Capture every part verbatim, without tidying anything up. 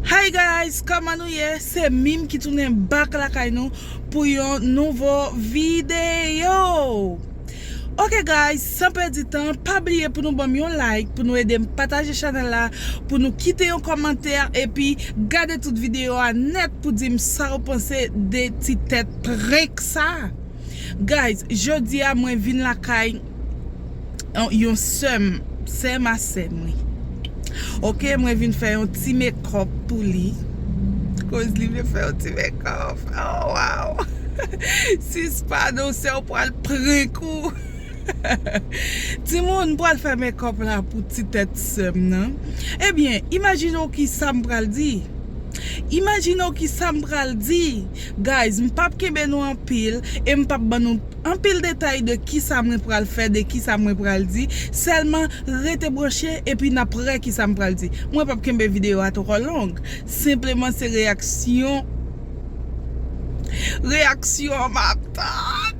Hi guys, kòman nou ye? Se Mim ki tounen back lakay nou pou yon nouvo videyo. Ok guys, san pèdi tan, pa bliye pou nou ban m yon like, pou nou ede m pataje chanèl la, pou nou kite yon kòmantè, epi gade tout videyo a nèt pou di m sa w panse de ti tèt prank sa. Guys, jodi a mwen vin lakay yon, yon sè m, sè m a sè m, wi. Ok, mwen vin fè yon ti makeup pou li. Koz li vle fè yon ti makeup. Oh, wow. Sis, padon, sè w pral prank ou. Timoun, m pral fè makeup la pou ti tèt sè m nan. Ebyen, imajine w ki sa m pral di. Imajine w ki sa m pral di. Guys, m p ap kenbe nou anpil e m p ap ban nou anpil detay de kisa mwen pral fè, de kisa mwen pral di. Sèlman rete branche epi n ap wè kisa m pral di. Mwen p ap kenbe videyo a twò long. Senpleman se reyaksyon. Reyaksyon an m ap tann.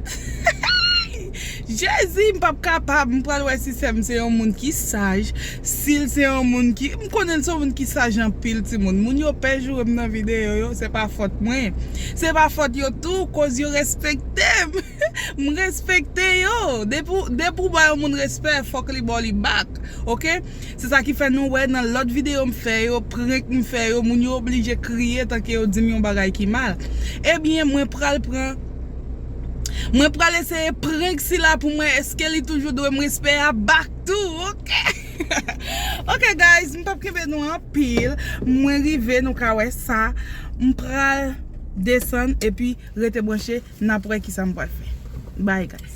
Jezi, m p ap kapab. M pral wè si sè m se yon moun ki saj. Si l se yon moun ki, m konnen l se yon moun ki saj anpil, timoun. Moun yo pè joure m nan videyo yo, se pa fòt mwen. Se pa fòt yo tou, koz yo respekte m. M respekte yo. Depi w, depi w ba yon moun respè, fòk li ba w li back. Ok? Se sa ki fè nou wè nan lòt videyo m fè yo, prank m fè yo, moun yo oblije kriye tanke yo di m yon bagay ki mal. Ebyen, mwen pral pran, mwen pral eseye prank sila pou mwen, èske li toujou dwe m respè a back tou, ok? Ok, guys, m p ap kenbe nou anpil. Mwen rive, nou ka wè sa. M pral desann epi rete branche, n ap wè kisa m pral fè. Bye, guys.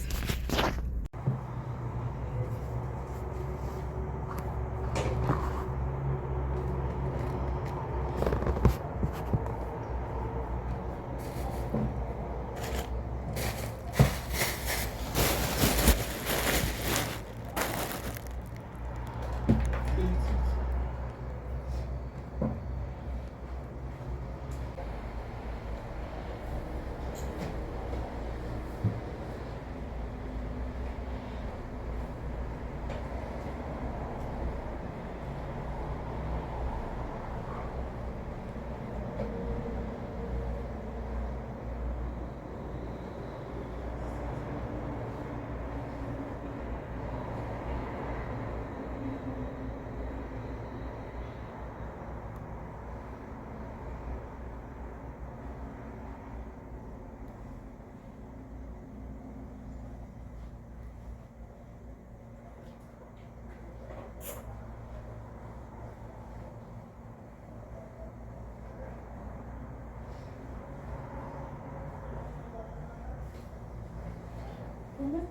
Mwen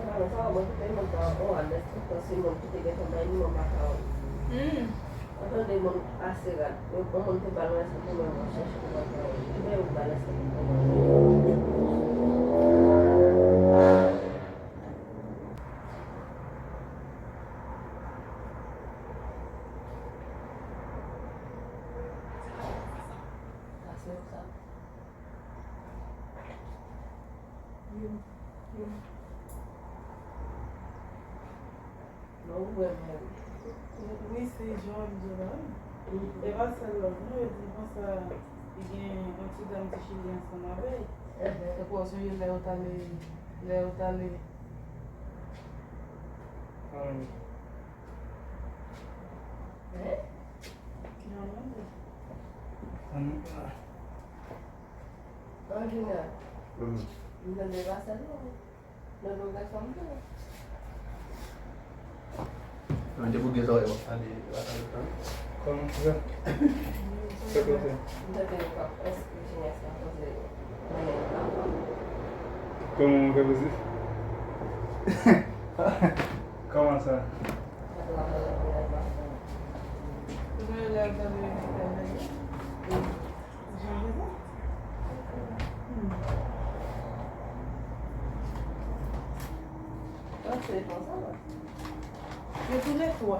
pa nan sa, mwen kite moun nan, on a lès tout tan se moun ki te gentan bay nimewo makawon. Hmm. Mwen tande moun ase rad. Yon bon moun te ba l yon lès pou mwen, mwen chèche pou makawon. Ebyen, ou ba l lès pou mwen. Sa se sa. Yo, yo. Non, ou wè, men. Wi, se jan w ap di la, wi. Mhm. E pa sèl lòt, non, yo di konsa, li gen yon ti dam ti chili ansanm avè l. Mhm. Tankou w sonje lè yo t ale, lè yo t ale. Ann. Hein? Non, non, non. Ann. Anjina. Mm. M tande pa sa non. Nan logay fanm tou. Mwen te pou gen zòrèy w ap pale, w ap pale tan. Kòman sa? Sa k ap fè? M tande yo k ap enskri Junior sa koze nan men papa. Kòman mwen fè poze? Kòman sa? Papa la pale pou lè papa. Ou tande lè yo tande yo nan tèl nèg yo? Yo tou le twa.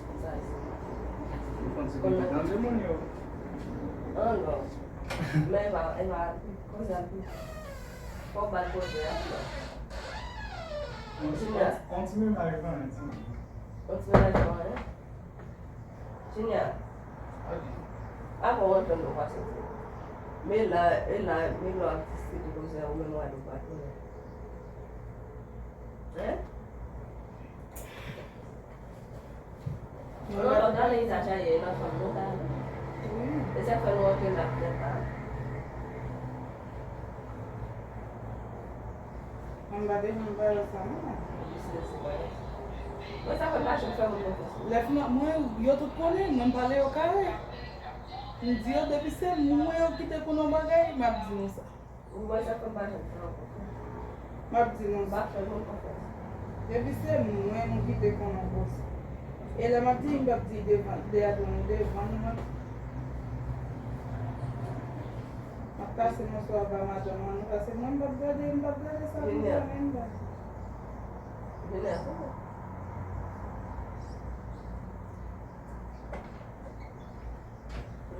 Ou konn se ki nan de moun yo. Oh non. Men Eva, Eva, koze a pi. Fò w ba l koze a, non. On ti, on ti, on ti menaj nan yon ti. On ti menaj nan yon. Junior. Avan w antre nou pa soti. Men la, e la, men lè w ap diskite koze a, ou menm w ale ou pa tounen. Hein? Non, non, non, nan etaj a ye, nan fanm nou ta ale. E sa k fè nou antre la, nèt la. Mwen pa te janm pale sa, non. Mwen sa fè m pa janm fè moun konfyans. Lè fini, mwen, yo tout konnen, mwen m pale yo kare. M di yo, depi se mwen yo ki te konn yon bagay, m ap di nou sa. Mwen sa fè m pa janm fè yon konfyans. M ap di nou sa. M pa fè moun konfyans. Depi se mwen nou ki te konn yon konsa. E lè m ap di, m p ap di devan, deyat mwen, devan nou, m ap M ap pase bonswa ba madanm mwen, paske mwen m p ap gade, m p ap gade sa konsa menm ba. Junior.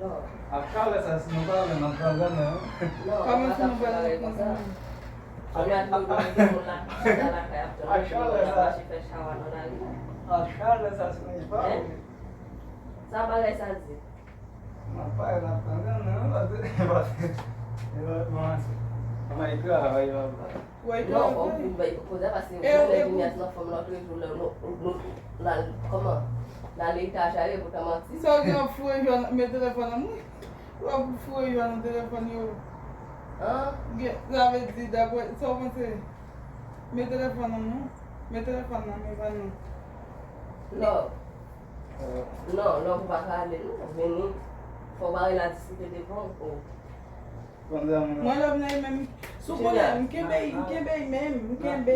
Lò. Ak chalè sa, si nou pale, n ap pran grannen, wi. Lò, kòman si nou pale konsa? Ak chalè sa. Ak chalè sa, si nou pale. Sa bagay sa di. N ap pale, n ap pale, non, non, paske, paske, e pa, bon, ann al travay, papa. Wè, non, fò w bay koze a, paske ou konnen Junior nan fanm nan toujou lè nou, nou, nou, nan, kòman? Nan etaj a ye pou ta manti. Sa w gen ap foure jwa nan, men telefòn nan mwen. W ap foure jwa nan telefòn yo. An? Gen, sa vle di, daprè, sa w panse? Men telefòn nan non. Men telefòn nan, men pa non. Non. Non, lòm pa ka ale non, vini. Fò bagay la diskite devan ou. Mwen lòm nan menm, si w konnen, m kenbe, m kenbe menm, m kenbe.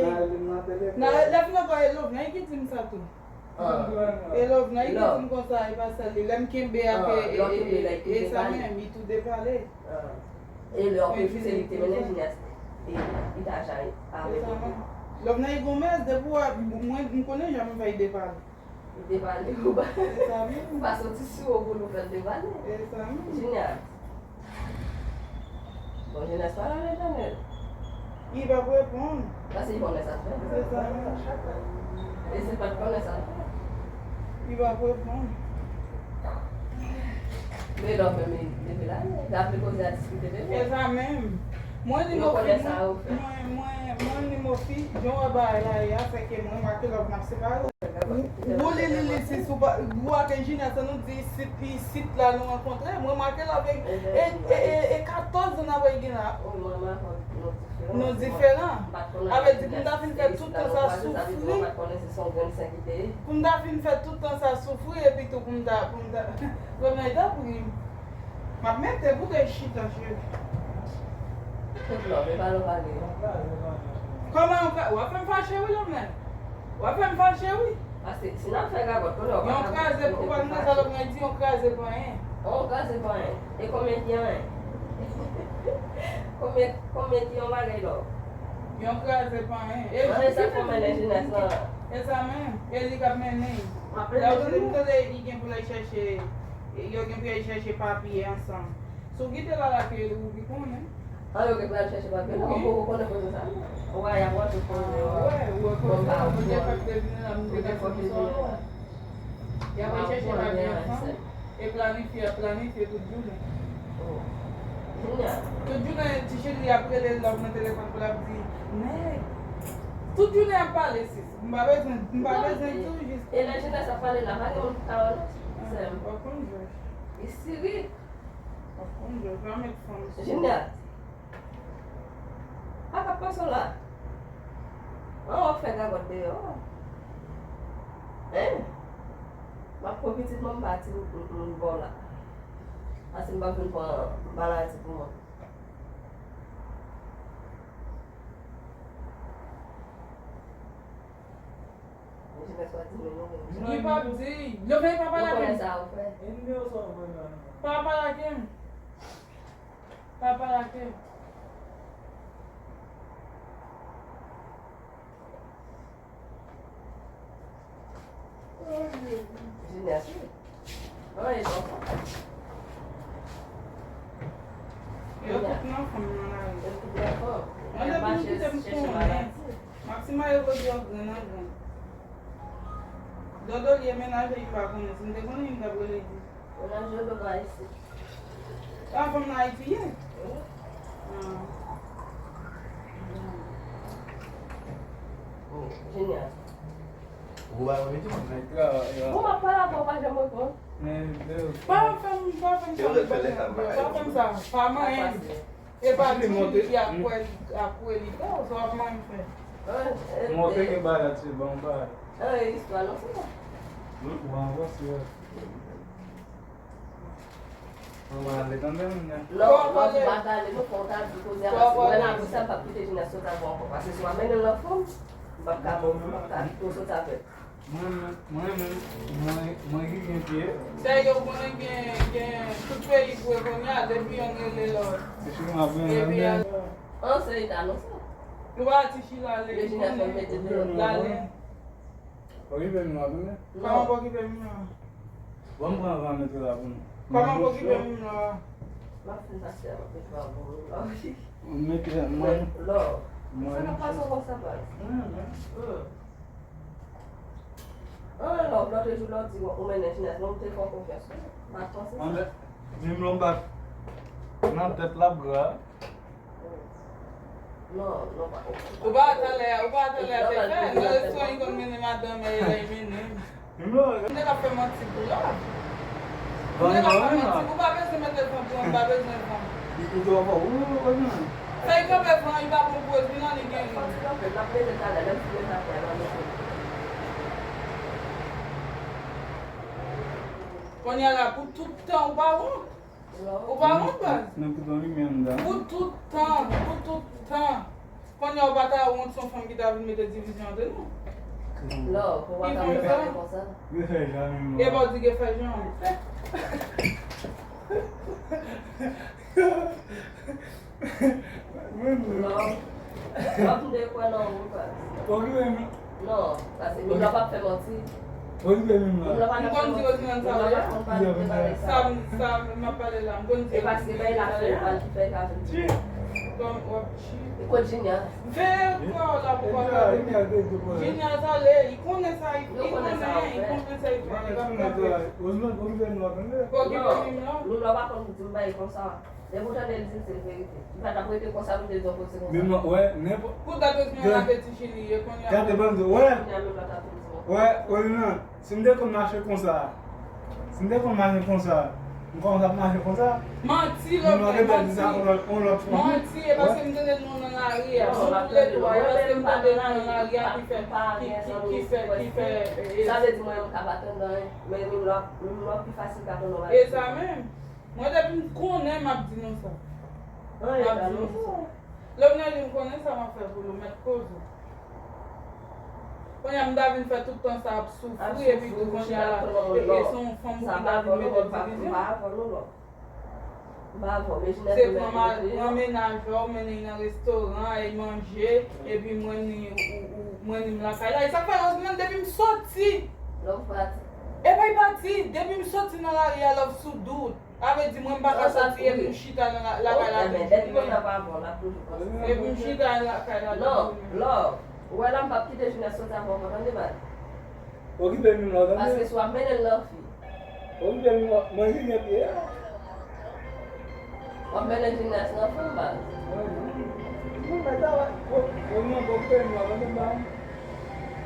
Nan, lè fini ankò e lòm nan ki di m sa tou. E lòm nan ki di m konsa, e pa sèl li. Lè m kenbe ak e, e, e, e sa menm, li tou depale. E lè w konfyans se li te mennen Junior, e, li ta jan avèk ou. Lòm nan e gomèz, depi w a, mwen, m konnen jan m fè depale. Li te pale ou pa, pa soti sou ou pou nou fè l te pale. Junior. Bon, Junior, pa nan Letènèl. Li p ap reponn. Paske li konnen sa l fè. E se pa l konnen sa l fè. Li p ap reponn. Men lè w menm, li leve la, li ap koze a diskite de nou. E sa menm. Mwen li mwen, mwen, mwen li mwen fi, jan w wè bagay la ye a, se ke mwen, m ak lòv n ap separe. Ou, ou li, li, li, si sou pa, ou ak Junior, sa nou di, isit, isit la nou rankontre. Mwen make l avèk, e, e, e, e katòz zan apre gen la. Nou diferan. Avè di, pou m ta fin fè tout tan sa soufri. Pou m ta fin fè tout tan sa soufri, epi tou pou m ta, pou m ta, pou m ta, tanpri. M ap mete pou de chita, cheri. Tout love, e pa love ale. Kòman yon ka, w ap fè m fache wi, Lòmnèl. W ap fè m fache wi. Paske si n ap fè gagòt, konnen w pa ka. Yon kraze, ou pa tande sa Lòmnèl di, yon kraze pa anyen. Yon kraze pa anyen. E konbyen ki anyen? Konbyen, konbyen ki yon bagay love? Yon kraze pa anyen. E sa k fè mennen jenès lan. E sa menm. E li k ap mennen. Lè w tande, m tande li gen pou l al chèche, yo gen pou y al chèche papye ansanm. Si w kite l al ak li, ou pi konnen. An, yo gen pou y al chèche papye, non, ou poko konnen koze sa. Ou wè, y ap rantre koze yo. Ou wè, ou wè koze a, ou te fèk te vini la, m te ka fè konsa. Y ap al chèche papye ansanm. E planifye, ap planifye tout jounen. Tout jounen, ti cheri ap rele Love nan telefòn pou l ap di, nèg, tout jounen ap pale, sis. M pa bezwen, m pa bezwen di w jis. E lè jenès ap pale la, pa gen moun ki ka wè non, sè m. W ap konn jòj. Li siri. W ap konn jòj, pa met fanm sou. Junior. Pa k ap pase w la. An, w ap fè gagòt deyò. Hein? M ap pran pitit mwen, m pati, m, m, m ba w la. Paske m p ap vin pran maladi pou mwen. Jenès pa di nou, nou menm. Li p ap di. Love pa pale ak m. Ou konnen sa ou fè. Pa pale ak m. Pa pale ak m. Jenès, wi. An, e konsa. Yo tout nan fanm nan la wi. Yo tout nan fanm. Mwen depi nou kite m konnen. Maxima yo kote yo grenn an grenn. Dodo li e menaje li pa konnen. Si m te konnen, m t ap rele li. Menaj Dodo pa isit. A, fanm nan Ayiti ye? Wi. Ah. Oh, Junior. Ou pa konn mete fanm nan travay la. Bon, m ap pale avè w, pa janm reponn. Men, bèl. Pa fè m, pa fè m sa, pa fè m sa. Pa manyen m. E pa di li ap kwè, ap kwè li fè, sa w ap manyen m fè. Montre ke bagay se bon bagay. An, e istwa non, se sa. Ou avanse. Mwen ale tande moun nan. Non, non, se pa t ale, non, fò w ta di koze a, paske mwen la, pou sa, m p ap kite Junior sot avè w ankò. Paske si w ap mennen l nan fanm, m p ap ka, m p ap ka kite w sot avè l. Mwen menm, mwen menm, mwen, mwen ki gen pye. Sèye, ou konnen gen, gen tout peyi pou e kounye a, depi yonn rele lòt. Epi, an, se eta non sa. Ou pa ti chila le, Regina fè mete de lòt la, le. Okipe m nan, tande? Kòman pou okipe m nan? Bon, m pran van mete la pou nou. Kòman pou okipe m nan? M ap fin pase a, m ap mete la pou nou la, wi. Mete mwen. Lò. Sa k ap pase w konsa, baz? An, lò, lòt jou, lò, di ou mennen Junior, mwen, m te fè w konfyans, wi. M pa t panse sa. Menm lè m pa nan tèt la, bra. Non, non, pa konprann. Ou pa talè, ou pa talè fè fè. Nan restoran, li konn mennen madanm, e lè li mennen. M te ka fè manti pou la. M te ka fè manti. Ou pa bezwen mete van pou mwen, m pa bezwen van. Li, li twò fò. Ou, ou, ou, ou. Fè li kanpe van, li pa bon pou yo, vin nan li gen li. Fò ti kanpe, l ap mete talè, lè m fin mete afè a, l ap mete. Kounye a la, pou tout tan, ou pa wont? Ou pa wont, baz? Nan tout tan li menm dan. Pou tout tan, pou tout tan. Kounye a ou pa ta wont, se yon fanm ki ta vin mete divizyon ant nou. Lò, ou pa ta wont sa konsa. Gen fè jan menm. E pa w di gen fè jan. Lò, w ap vin dekwè nan ou, baz. Okipe m. Non, paske Mimla p ap fè manti. Okipe Mimla. Mimla pa nan fè manti. Mimla pa konn pale de bagay sa. Sa m, sa m ap pale la, m konn di. E paske bay la fè mal ki fè ka vin di. Kòm w ap chi. Li kot Junior. Veye kò w la pou kò w la. Junior sa le, li konnen sa, li konnen, li konnen sa, li fè, li p ap kanpe. Okipe Mimla. Mimla pa konn di m bagay konsa. Depi w tande l di l, se verite. Li pa t ap rete konsa pou l te di w koze konsa. Men mwen, wè, nenpòt. Pou dat Osman la te ti chili ye, kounye a. Gade, ban m di w, wè. Kounye a menm la t ap vin di w. Wè, Olina, si m te konn mache konsa, si m te konn mache konsa, m kòmanse ap mache konsa. Manti, lòt nèg, manti. Manti, e paske m tande nou nan lari a. Nou tout lè twa, e paske m tande nou nan lari a ki fè, ki, ki, ki fè, ki fè, e. Sa vle di mwen, m ka pa tande anyen, men menm lè w ap, menm lè w ap pi fasil ka tande yon bagay. E sa menm. Mwen, depi m konnen, m ap di nou sa. M ap di nou sa. Lè m nan li, m konnen sa m ap fè pou nou, mèt koze. Kounye a, m ta vin fè tout tan sa ap soufri, epi tou kounye a la, epi se yon fanm ki ta vin mete divizyon. Se pran ma-, pran mennaj la, ou mennen nan restoran, al manje, epi mwen ni, ou, ou, mwen ni m lakay la. E sa k fè, Rosemond, depi m soti. Love pati. E pa y pati, depi m soti nan lari a, love sou dout. Sa vle di mwen m pa ka soti epi m chita nan la, lakay la tout jounen. Epi m chita lakay la tout jounen. Non, love. Ou wè la m p ap kite Junior soti avè w ankò, tande baz. Okipe Mimla, tande. Paske si w ap mennen l nan fi. Okipe Mimla, mwen Junior pye a. W ap mennen Junior nan fanm baz. Mwen mèt a wè. Okipe Mimla, tande baz.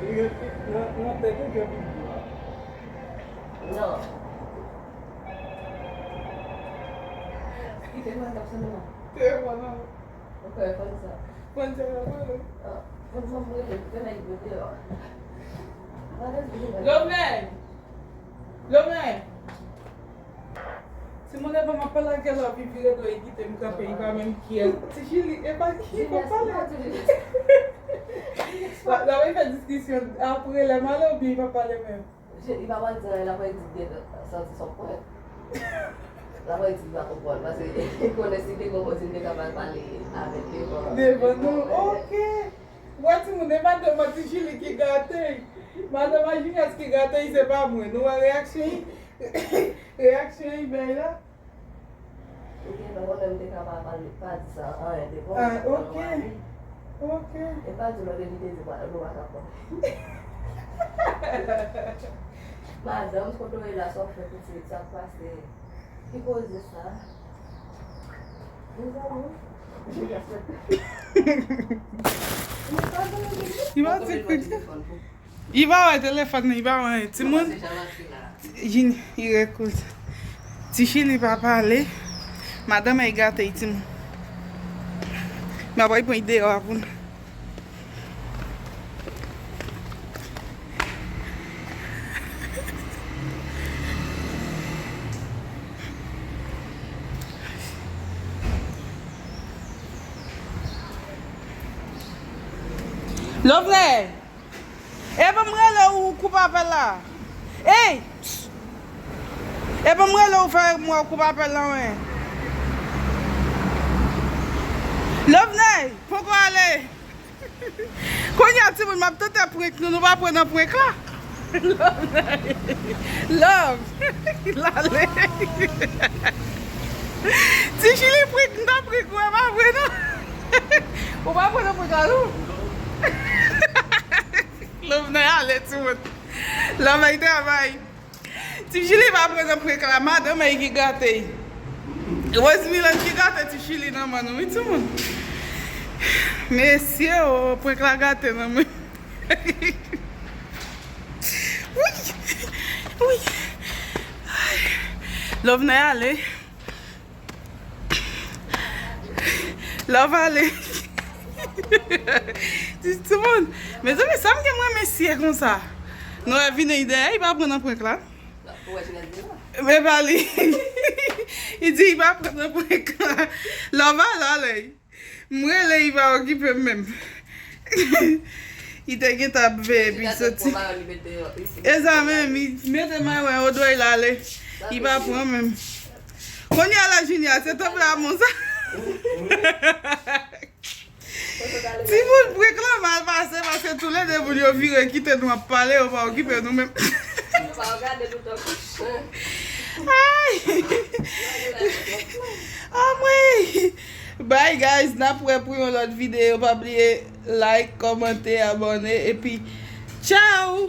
Li gen pi, nan, nan tèt li gen pi. Non. Kite mwen t ap sonnen non. Telefòn nan. Ok, fòn sa. Fòn sa nan mwen. Ah, fòn sa mwen rele, kite nèg yo deyò. Love nèg. Love, timoun, epa m ap pale ak Gèlò, epi vire do, li kite m kanpe, li pa menm kyè. Ti Chili, epa ki, epa pale. L ap fè diskisyon apre lè m ale oubyen li pa pale menm? Li pa pral di anyen, l ap di gen santi s on prank. L ap di li pa konprann, paske li konnen si te gen opòtinite, l ta pral pale avèk devan. Devan nou, ok. Wè timoun, e madanm an Ti Chili ki gate. Madanm an Junias ki gate, se pa mwen. Nou wè reyaksyon, reyaksyon li bay la? Ou gentan konnen m te ka pa pale, pa di sa anyen devan. Ah, ok. Ok. E pa di lòt li te di nou pa t ap pale. Madanm, kote w ye la, sa w fè pitit, sa k pase? Ki koze sa? Mezanmi. Li pa ti kou. Li pa wè telefòn nan, li pa wè anyen. Timoun, Jin, li rekout. Ti Chili pa pale. Madanm ay gate, timoun. M ap pran l deyò a pou nou. Lovney! Epa m rele w, ou koupe apèl la. Ey! Epa m rele w, fè m wè w koupe apèl la, wen. Lovney, poko ale. Kounye a, timoun, m ap tante prank nou, nou pa pran nan prank la. Love, love. Lale. Ti Chili prank, m ta prank, wè, pa vre, non. Ou pa pran nan prank la, non. Love nan ale, timoun. Love ay travay. Ti Chili pa pran nan prank la, madanm ay ki gate. Rose Milan ki gate Ti Chili nan men nou, wi, timoun. Mesye, o, prank la gate nan men. Wi, wi. Ay. Love nan ale. Love ale. Ti, timoun. Mezanmi, sa m gen mwen mesye konsa. Nou wè vini dèyè, li pa pran nan prank la. Men pa li. Li di li pa pran nan prank la. Love ale, ale. M rele, li pa okipe m menm. Li te gentan ap veye epi soti. E sa menm, li mete mayo an o dwèt, l ale. Li pa pran menm. Kounye a la, Junior, se tanp la, mon sa. Timoun, prank la mal pase, paske toulede moun yo vire kite nou ap pale, yo pa okipe nou menm. Yo pa gade nou tankou chen. Ay! Anmwey! Bye, guys, n ap wè pou yon lòt videyo. Pa bliye like, kòmante, abòne, epi tchao!